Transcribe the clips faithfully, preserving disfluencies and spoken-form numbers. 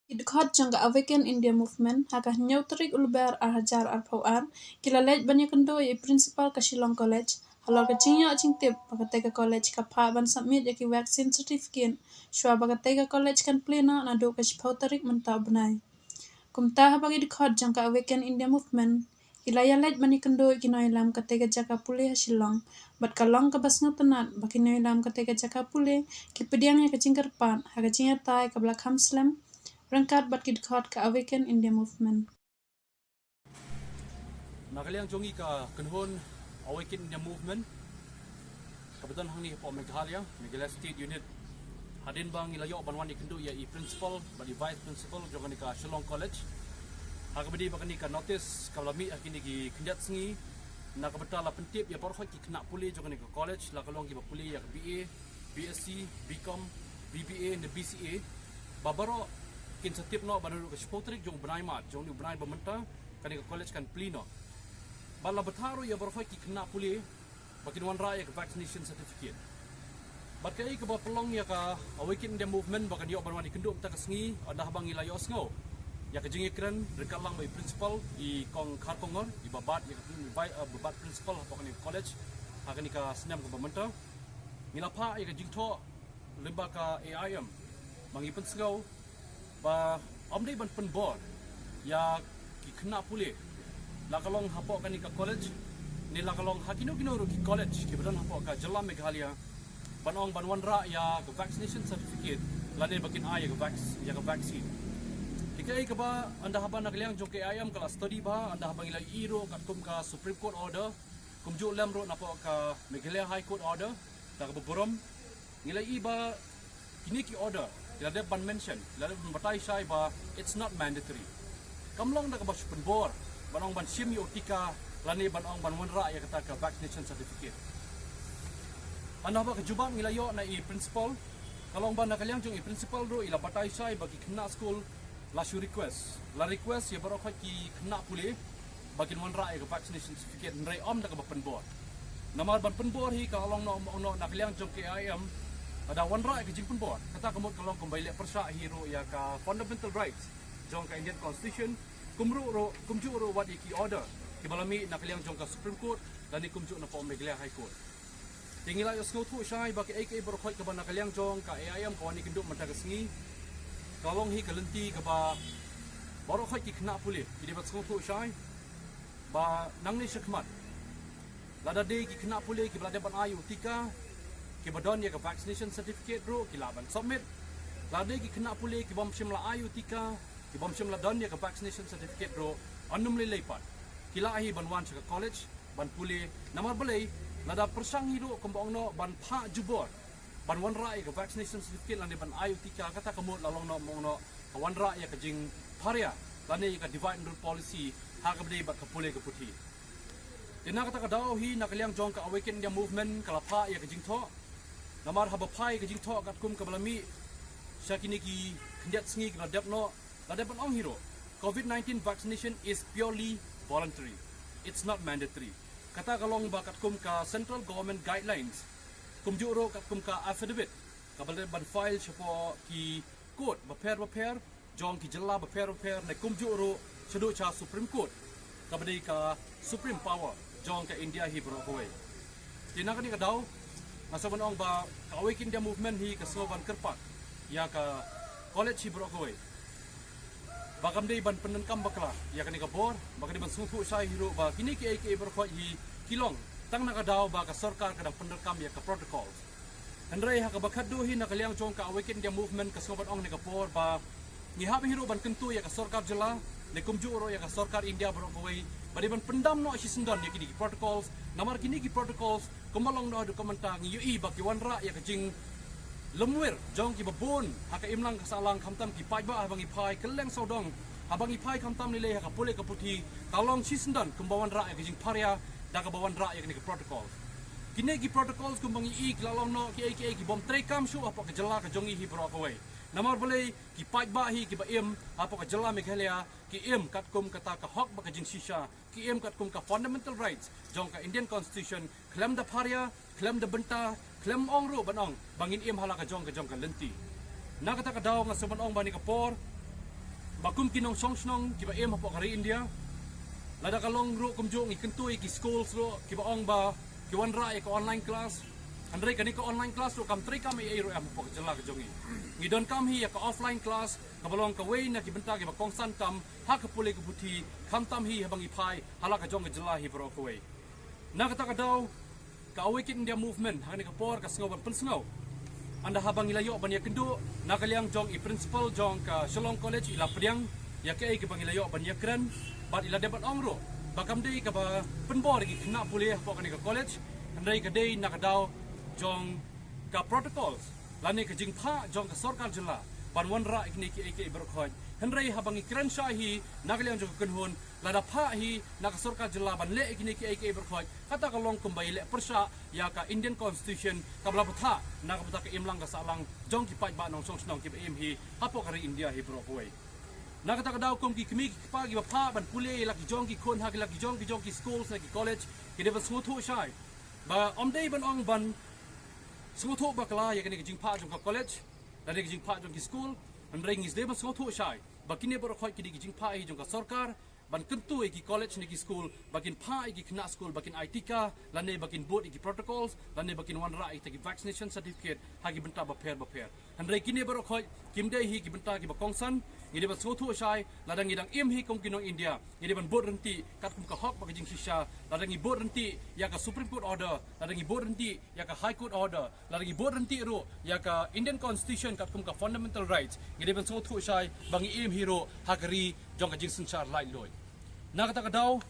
Ki dkhot jong ka Awaken India Movement ha ka hynñiew tarik u Lber ar hajar arphew ar ki la leit ban ïakynduh ïa i principal ka Shillong College halor ka jingïoh jingtip ba katei ka college ka phah ban submit ïa ki vaccine certificate shuwa ba katei ka college kan plie noh naduh ka shiphew tarik mynta u bnai. Kumta haba ki dkhot jong ka Awaken India Movement ki la ïaleit ban ïakynduh ïa ki nongïalam katei ka jaka pule ha Shillong bad ka long kaba sngewtynnat ba ki nongïalam katei ka jaka pule ki pdiang ïa ka jingkyrpad ha ka jingïatai kaba la kham slem ryngkat bad ki dkhot ka Awaken India Movement. Na ka liang jong ngi ka kynhun Awaken India Movement kaba don hangne hapoh Meghalaya, Meghalaya State Unit, hadien ba ngi la ïoh ban wan ïakynduh ïa i principal bad i vice principal jong kane ka Shillong College ha kaba dei ba kane ka notice kaba la mih ha kine ki khyndiat sngi na ka bynta la pyntip ïa baroh ki khynnah pule jong kane ka college, la ka long kiba pule ïa ka B A, B S C, B Com, B B A ne B C A, ba baroh kin sa tip noh ba naduh ka shiphew tarik jong u bnai March, jong une u bnai ba mynta, kane ka college kan plie noh. Bad la bthah ruh ïa baroh ki khynnah pule ba kin wanrah ïa ka vaccination certificate. Bad kaei kaba pynlong ïa ka Awaken India Movement ba kan ïoh ban wan ïakynduh mynta ka sngi, ynda haba ngi la ïohsngew ïa ka jingïakren ryngkat lang bad i principal, i Kong Kharkongor, iba bat ïa ka prin-, bai, eh, ba bat principal hapoh kane ka college ha kane ka snem kaba mynta. Ngi la phah ïa ka jingthoh lyngba ka A I M ba ngi pynsngew ba ym dei ban pynbor ïa ki khynnah pule, la ka long hapoh kane ka college ne la ka long ha kino kino ruh ki college kiba don hapoh ka jylla Meghalaya, ban ong ban wanrah ïa ka vaccination certificate lane ba kin ai ïa ka vac-, ïa ka vaccine. Te kaei kaba ynda haba na ka liang jong ka A I M ka la study bha, ynda haba ngi la ïohi ruh katkum ka Supreme Court order, kumjuh lem ruh napoh ka Meghalaya High Court order, da kaba burom ngi la ïohi ba kine ki order ki la dep ban mention, ki la dep ban batai shai ba it's not mandatory. Kam long da kaba shu pynbor ban ong ban shim ïa u tika lane ban ong ban wanrah ïa kata ka vaccination certificate. Ynda haba ka jubab ngi la ïoh na i principal, ka long ba na ka liang jong i principal ruh i la batai shai ba ki khynnah skul la shu request, la request ïa baroh ki khynnah pule ba kin wanrah ïa ka vaccination certificate, hynrei ym da kaba pynbor. Namar ban pynbor hi ka long noh, ong noh na ka liang jong ka A I M, lada wanrah ïa ka jingpynbor, kata ka mut ka long kumba leh pyrshah hi ruh ïa ka fundamental rights jong ka Indian Constitution, kumjuh ruh, kumjuh ruh wat ïa ki order kiba la mih na ka liang jong ka Supreme Court lane kumjuh napoh Meghalaya High Court. Te ngi la ïohsngew thuh shai ba kaei kaei baroh kaba na ka liang jong ka A I M ka wan ïakynduh mynta ka sngi, ka long hi ka lynti kaba baroh ki khynnah pule ki dei ban sngewthuh shai ba nangne shakhmat, lada dei ki khynnah pule kiba la dep ban ai u tika, kiba don ïa ka vaccination certificate ruh ki lah ban submit. Lada dei ki khynnah pule ki bym shym la ai u tika, ki bym shym la don ïa ka vaccination certificate ruh, ynnym lei lei pat ki lah hi ban wan sha ka college ban pule. Namar balei? Lada pyrshang hi ruh kumba ong noh ban phah jubor ban wanrah ïa ka vaccination certificate lane ban ai u tika, kata ka mut la long noh, ong noh, ka wanrah ïa ka jingpharia lane ïa ka divide and rule policy ha kaba dei bad ka pule ka puthi. Te na kata ka daw hi na ka liang jong ka Awaken India Movement ka la phah ïa ka jingthoh. Namar haba phah ïa ka jingthoh katkum kaba la mih sha kine ki khyndiat sngi kiba la dep noh, la dep ban ong hi ruh, COVID nineteen vaccination is purely voluntary. It's not mandatory. Kata ka long ba katkum ka Central Government Guidelines, kumjuh ruh katkum ka affidavit kaba la dep ban file shapoh ki court bapher bapher jong ki jylla bapher bapher ne kumjuh ruh shaduh sha Supreme Court kaba dei ka supreme power jong ka India hi baroh kawei. Te na kane ka daw nga sngewbha ban ong ba ka Awaken India Movement hi ka sngewbha ban kyrpad ïa ka college hi baroh kawei ba kam dei ban pyndonkam bakla ïa kane ka bor, ba ka dei ban sngewthuh shai hi ruh ba kine kiei kiei baroh hi ki long tang na ka daw ba ka sorkar ka dang pyndonkam ïa ka protocols. Hynrei ha kaba khatduh hi na ka liang jong ka Awaken India Movement ka sngewbha ban ong ha kane ka por ba ngi hap hi ruh ban kyntu ïa ka sorkar jylla ne kumjuh ruh ïa ka sorkar India baroh kawei ba dei ban pyndam noh shisyndon ïa kine ki protocols. Namar kine ki protocols kumba long noh haduh mynta ngi ïohi ba ki wanrah ïa ka jinglumwir jong kiba bun ha ka imlang ka sahlang, khamtam ki paidbah haba ngi phai kylleng sawdong, haba ngi phai khamtam lei lei ha ka pule ka puthi, ka long shisyndon kumba wanrah ïa ka jingpharia da kaba wanrah ïa kine ki protocols. Kine ki protocols kumba ngi ïohi ki la long noh kiei kiei ki bym treikam shuh hapoh ka jylla ka jong ngi hi baroh kawei. Namar balei? Ki paidbah hi kiba im hapoh ka jylla Meghalaya ki im katkum kata ka hok bad ka jingshisha, ki im katkum ka fundamental rights jong ka Indian Constitution, khlem da pharia, khlem da bynta, khlem ong ruh ban ong ba ngin im ha la ka jong ka jong ka lynti. Na kata ka daw nga sngewbha ban ong ba ha kane ka por Ba kum ki nongshong shnong kiba im hapoh ka ri India, lada ka long ruh kumjuh ngi kyntu ïa ki schools ruh kiba ong ba ki wanrah ïa ka online class. Hynrei kane ka online class ruh kam treikam ei ei ruh em hapoh ka jylla ka jong ngi. Ngi donkam hi ïa ka offline class kaba long kawei na ki bynta kiba kongsan tam ha ka pule ka puthi, khamtam hi haba ngi phai ha la ka jong ka jylla hi baroh kawei. Na kata ka daw, ka Awaken India Movement ha kane ka por ka sngew ban pynsngew, ynda haba ngi la ïoh ban ïakynduh na ka liang jong i principal jong ka Shillong College, i la pdiang ïa kaei kaba ngi la ïoh ban ïakren, bad i la dep ban ong ruh ba kam dei kaba pynbor ïa ki khynnah pule hapoh kane ka college, hynrei ka dei na ka daw jong ka protocols lane ka jingphah jong ka sorkar jylla ban wanrah ïa kine kiei kiei baroh khoit. Hynrei haba ngi kren shai hi na ka liang jong ka kynhun, lada phah hi na ka sorkar jylla ban leh ïa kine kiei kiei baroh khoit, kata ka long kumba i leh pyrshah ïa ka Indian Constitution kaba la bthah na ka bynta ka imlang ka sahlang jong ki paidbah nongshong shnong kiba im hi hapoh ka ri India hi baroh kawei. Na kata ka daw, kum ki kmie ki kpa kiba phah ban pule ïa la ki jong ki khun ha ki la ki jong ki jong ki schools na ki college, ki dei ban sngewthuh shai ba ym dei ban ong ban sngewthuh bakla ïa kane ka jingphah jong ka college lane ka jingphah jong ki school. Hynrei ngi dei ban sngewthuh shai ba kine baroh khoit ki dei ki jingphah hi jong ka sorkar ban kyntu ïa ki college ne ki school ba kin phah ïa ki khynnah school ba kin ai tika lane ba kin bud ïa ki protocols lane ba kin wanrah ïa kita ki vaccination certificate ha ki bynta bapher bapher. Hynrei kine baroh khoit kim dei hi ki bynta kiba kongsan. Ngi dei ban sngewthuh shai, lada ngi dang im hi kum ki nong India, ngi dei ban bud ryntih katkum ka hok bad ka jingshisha. Lada ngi bud ryntih ïa ka Supreme Court order, lada ngi bud ryntih ïa ka High Court order, lada ngi bud ryntih ruh ïa ka Indian Constitution katkum ka fundamental rights, ngi dei ban sngewthuh shai ba ngi im hi ruh ha ka ri jong ka jingsynshar laitluid. Na kata ka daw,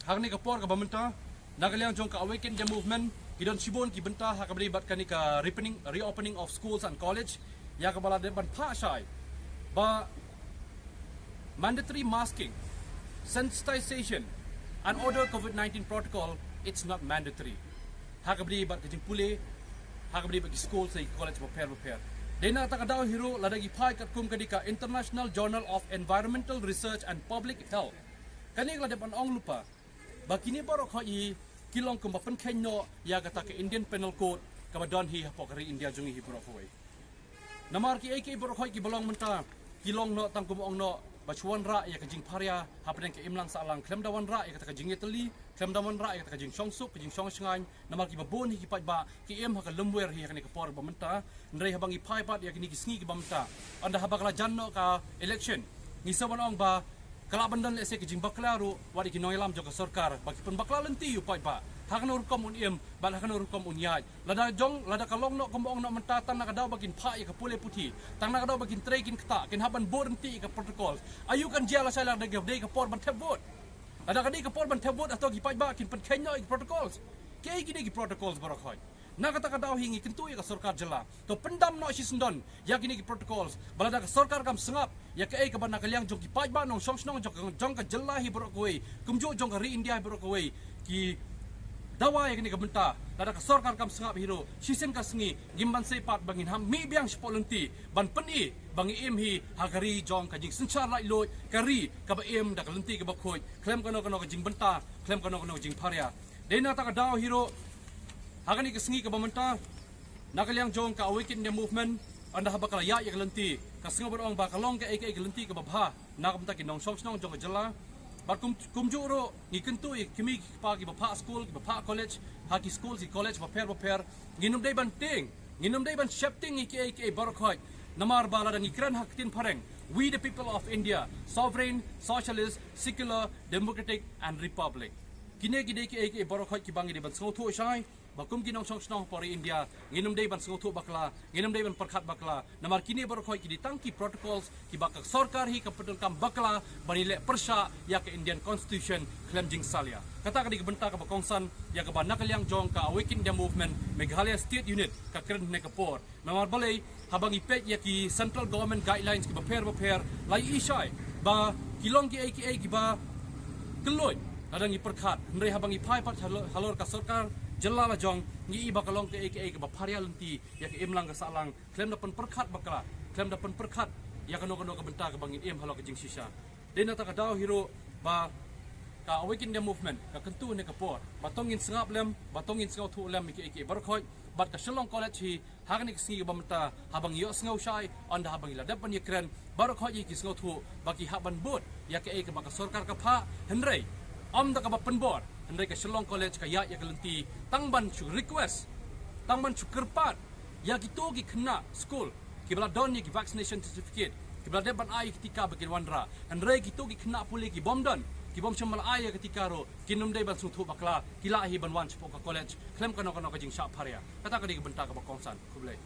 ha kane ka por kaba mynta, na ka liang jong ka Awaken India Movement, ki don shibun ki bynta ha kaba ïadei bad kane ka reopening, reopening of schools and college, ïa kaba la dep ban phah shai ba mandatory masking, sensitization, and other COVID nineteen protocol, it's not mandatory. Ha kaba ïadei bad ka jingpule, ha kaba ïadei bad ki school, ki college bapher bapher. Dei na kata ka daw hi ruh, lada ngi phai katkum ka dei ka International Journal of Environmental Research and Public Health, kane ka la dep ban ong lypa ba kine baroh khoit hi ki long kumba pynkheiñ noh ïa kata ka Indian Penal Code kaba don hi hapoh ka ri India jong ngi hi baroh kawei. Namar kiei kiei baroh khoit kiba long mynta, ki long noh tang kumba ong noh ba shu wanrah ïa ka jingpharia hapdeng ka imlang sahlang, khlem da wanrah ïa kata ka jingïatylli, khlem da wanrah ïa kata ka jingshongsuk, ka jingshongshngaiñ. Namar kiba bun hi ki paidbah ki im ha ka lymwer hi ha kane ka por ba mynta. Hynrei haba ngi phai pat ïa kine ki sngi kiba mynta, ynda haba ka la jan noh ka election, ngi sngew ban ong ba ka lah ban don lehse ka jingbakla ruh wat ïa ki nongïalam jong ka sorkar ba ki pynbakla lynti ïa u paidbah ha kano rukom un im bad ha kano rukom un ïaid. Lada jong, lada ka long noh kumba ong noh mynta, tang na ka daw ba kin phah ïa ka pule puthi, tang na ka daw ba kin trei kin ktah, kin hap ban bud ryntih ïa ka protocols. Aïu kan jia lashai lada ka dei ka por ban thep vote? Lada ka dei ka por ban thep vote, hato ki paidbah kin pynkheiñ noh ïa ki protocols? Kiei ki dei ki protocols baroh khoit? Na kata ka daw hi ngi kyntu ïa ka sorkar jylla, to pyndam noh shisyndon ïa kine ki protocols. Ba lada ka sorkar kam sngap ïa kaei kaba na ka liang jong ki paidbah nongshong shnong jong, jong ka jylla hi baroh kawei, kumjuh jong ka ri India hi baroh kawei, ki dawa ïa kane ka bynta, lada ka sorkar kam sngap hi ruh, shisien ka sngi ngim ban sei pat ba ngin hap mih biang shapoh lynti ban pyni ba ngi im hi ha ka ri jong ka jingsynshar laitluid, ka ri kaba im da ka lynti kaba khuid, khlem kano kano ka jingbynta, khlem kano kano ka jingpharia. Dei na kata ka daw hi ruh, ha kane ka sngi kaba mynta, na ka liang jong ka Awaken India Movement, ynda haba ka la ïaid ïa ka lynti, ka sngew ban ong ba ka long kaei kaei ka lynti kaba bha na ka bynta ki nongshong shnong jong ka jylla. Bad kum, kumjuh ruh ngi kyntu ïa ki kmie ki kpa kiba phah skul, kiba phah college, ha ki skul ki college bapher bapher, ngin ym dei ban tieng, ngin ym dei ban sheptieng ïa kiei kiei baroh khoit. Namar ba lada ngi kren ha ka ktien phareng, we the people of India, sovereign, socialist, secular, democratic and republic. Kine ki dei kiei kiei baroh khoit kiba ngi dei ban sngewthuh shai, ba kum ki nongshong shnong hapoh ri India, ngin ym dei ban sngewthuh bakla, ngin ym dei ban pyrkhat bakla. Namar kine baroh khoit ki dei tang ki protocols kiba ka sorkar hi ka pyndonkam bakla ban ïaleh pyrshah ïa ka Indian Constitution khlem jingsalia. Kata ka dei ka bynta kaba kongsan ïa kaba na ka liang jong ka Awaken India Movement Meghalaya State Unit ka kren ha kane ka por. Namar balei, haba ngi peit ïa ki central government guidelines kiba pher bapher, la ïohi shai ba ki long kiei kiei kiba kylluid lada ngi pyrkhat. Hynrei haba ngi phai pat halor, halor ka sorkar jylla la jong, ngi i ba ka long kiei kiei kaba pharia lynti ïa ka imlang ka sahlang, khlem da pynpyrkhat bakla, khlem da pynpyrkhat ïa kano kano ka bynta kaba ngin im halor ka jingshisha. Dei na kata ka daw hi ruh ba Ka Awaken India Movement ka kyntu ne ka por ba tang ngin sngap lem, ba tang ngin sngewthuh lem ïa ki, ïa ki baroh khoit, bad ka Shillong College hi ha kane ka sngi kaba mynta, haba ngi ïohsngew shai, ynda haba ngi la dep ban ïakren, baroh khoit ïa ki sngewthuh ba ki hap ban bud ïa kaei kaba ka sorkar ka phah. Hynrei ym da kaba pynbor, hynrei ka Shillong College ka ïaid ïa ka lynti tang ban shu request, tang ban shu kyrpad ïa kito ki khynnah skul kiba la don ïa ki vaccination certificate, kiba la dep ban ai ïa ki tika ba kin wanrah. Hynrei kito ki khynnah pule ki bym don, ki bym shym la ai ïa ka tika ruh, kin ym dei ban sngewthuh bakla, ki lah hi ban wan shapoh ka college khlem kano kano ka jingshah pharia. Kata ka dei ka bynta kaba kongsan. Khublei.